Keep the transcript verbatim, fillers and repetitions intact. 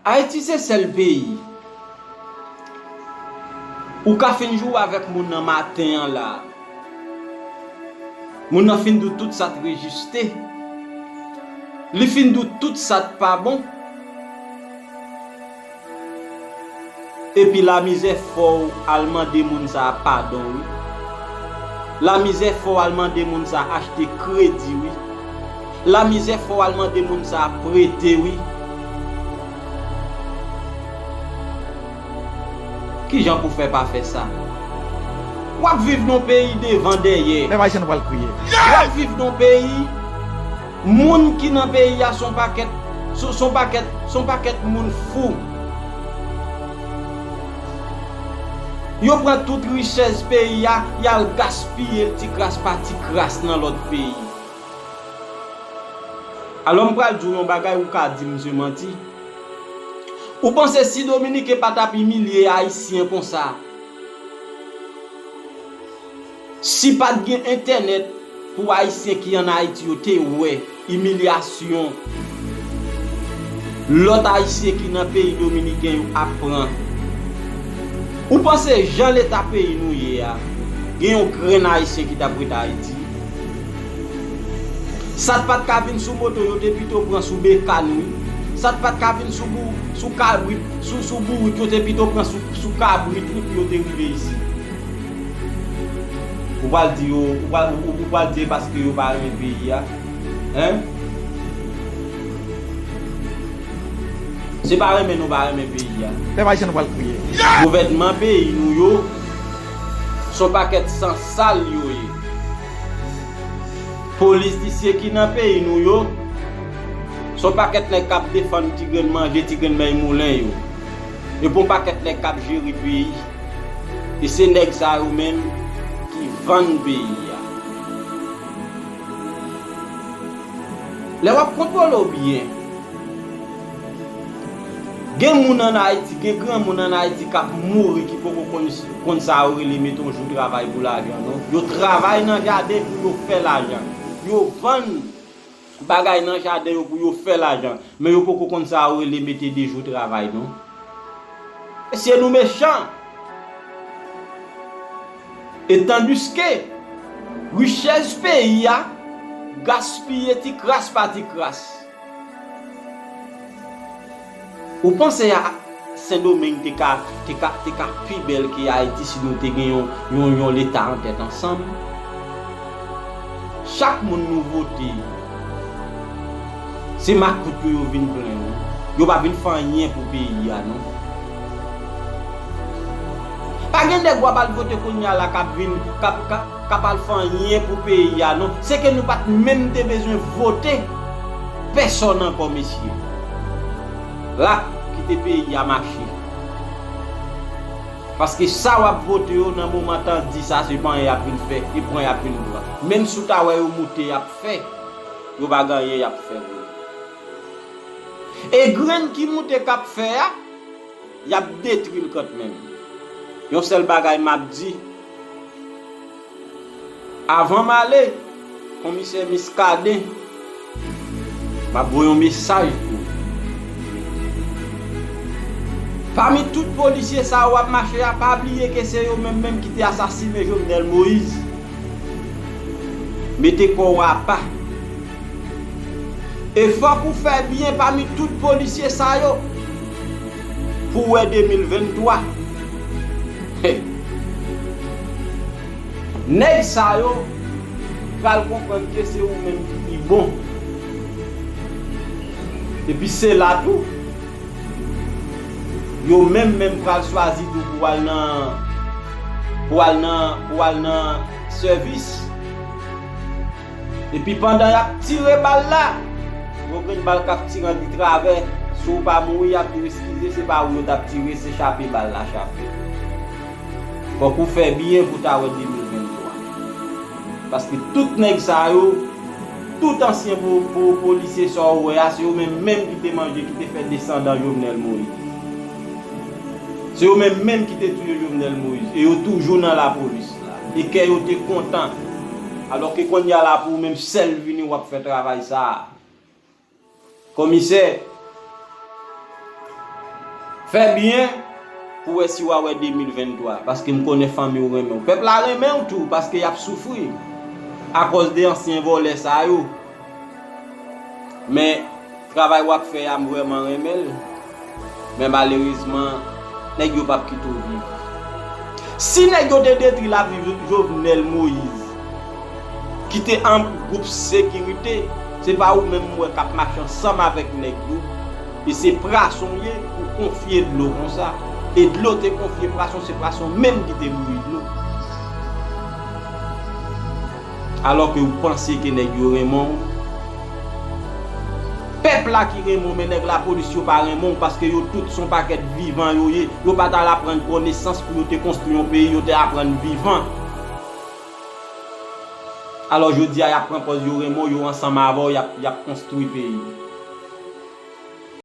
Ayiti se sèl peyi ou ka fin joure avèk moun nan maten an la. Moun nan fin di w tout sa t rejiste. Li fin di w tout sa t pa bon. Epi lamizè fè w al mande moun sa a padon, wi. Lamizè fè w al mande moun sa a achte kredi, wi. Lamizè fè w al mande moun sa a prete, wi. Kijan pou fè pa fè sa? W ap viv nan yon peyi devan dèyè. Pèp Ayisyen, nou pral kriye. W ap viv nan yon peyi, moun ki nan peyi a se yon pakèt, se, se yon pakèt, se yon pakèt moun fou. Yo pran tout richès peyi a, y al gaspiye l ti kras pa ti kras nan lòt peyi. Alò, m pral di w yon bagay, ou ka di m se manti. Ou panse si Dominiken pa t ap imilye Ayisyen konsa, si pa t gen entènèt pou Ayisyen ki ann Ayiti yo te wè imilyasyon lòt Ayisyen ki nan peyi dominiken yo ap pran, ou panse jan leta peyi nou ye a, gen yon grenn Ayisyen ki t ap ret Ayiti? Sa t pa t ka vin sou moto, yo te pito pran sou bekàn, wi. Sa t pa t ka vin sou bou-, sou kabrit, sou, sou bourik, yo te pito pran sou, sou kabrit, wi, pou yo te rive isit. Ou pral di yo, ou pral, ou, ou pral di e paske yo pa renmen peyi a. Hein? Se pa renmen nou pa renmen peyi a. Pèp Ayisyen, nou pral kriye. Gouvènman peyi nou yo, se yon pakèt san sal yo ye. Politisyen ki nan peyi nou yo, se yon pakèt nèg k ap defann ti grenn manje, ti grenn mèy moulen yo. Epi yon pakèt nèg k ap jere peyi. E se nèg sa yo menm ki vann peyi a. Lè w ap kontwole w byen, gen moun ann Ayiti, gen granmoun ann Ayiti k ap mouri ki poko konn, konn sa yo rele mete yon jou travay pou lajan, non. Yo travay nan jaden pou yo fè lajan. Yo vann bagay nan jaden yo pou yo fè lajan. Men yo poko konn sa yo rele mete de jou travay, non. Mesye, nou mechan. E tandiske richès peyi a gaspiye ti kras pa ti kras. Ou panse a Sendomeng te ka, te ka, te ka pi bèl ke Ayiti si nou te gen yon, yon, yon leta an tèt ansanm? Chak moun nou vote, se makout yo yo vin plen, wi. Yo pa vin fè anyen pou peyi a, non. Pa gen nèg w ap al vote kounye a la k ap vin, k ap, k ap, k ap al fè anyen pou peyi a, non. Se ke nou pa t menm te bezwen vote pèsòn ankò, mesye. La, kite peyi a mache. Paske sa w ap vote yo nan moman tandi sa, se pa anyen y ap vin fè, e pran y ap vin pran. Menm si w ta wè yo moute y ap fè, yo pa gen anyen y ap fè vre. E grenn ki moute k ap fè a, y ap detwi l kantmenm. Yon sèl bagay m ap di, avan m ale, Komisè Muscadin, m ap voye yon mesaj pou ou. Pami tout polisye sa yo w ap mache a, pa bliye ke se yo menm menm ki te asasinen Jovenel Moïse. Mete kò w apa. E fòk ou fè byen pami tout polisye sa yo pou w wè de mil venntwa. Nèg sa yo pral konprann ke se ou menm ki pi bon. Epi se la tou, yo menm menm pral chwazi tou pou al nan, pou al nan, pou al nan sèvis. Epi pandan y ap tire bal la, yon grenn bal k ap tire antre travè, si w pa mouri, y ap di w eskize, se pa ou yo t ap tire, se chape bal la chape. Fòk ou fè byen pou w ta wè de mil venntwa. Paske tout nèg sa yo, tout ansyen po-, po-, polisye sa w wè a, se yo menm menm ki te manje, ki te fè desandan Jovenel Moïse. Se yo menm menm ki te touye Jovenel Moïse. E yo toujou nan lapolis la. E kè yo te kontan. Alòske kounye a la pou ou menm sèl vini w ap fè travay sa a. Komisè, Fè byen pou wè si w a wè de mil venntwa, paske m konnen fanmi w renmen w. Pèp la renmen w tou, paske y ap soufri akòz de ansyen vòlè sa yo. Men, travay w ap fè a, m vrèman renmen l. Men malerezman, nèg yo p ap kite w viv. Si nèg yo te detwi lavi Jovenel Moïse, ki te an gwoup sekirite, se pa ou menm m wè k ap mache ansanm avèk nèg yo. E se prason w ye, ou konfye dlo konsa. E dlo te konfye prason, se prason menm ki te bouyi dlo. Alò ke ou panse ke nèg yo renmen w. Pèp la ki renmen w, men nèg lapolis yo pa renmen w, paske yo tout se yon pakèt vivan yo ye. Yo pa t al aprann konesans pou yo te konstwi yon peyi, yo te aprann vivan. Alò, jodi a, y ap pran pòz yo renmen w, yo ansanm avè w, y ap, y ap konstwi peyi.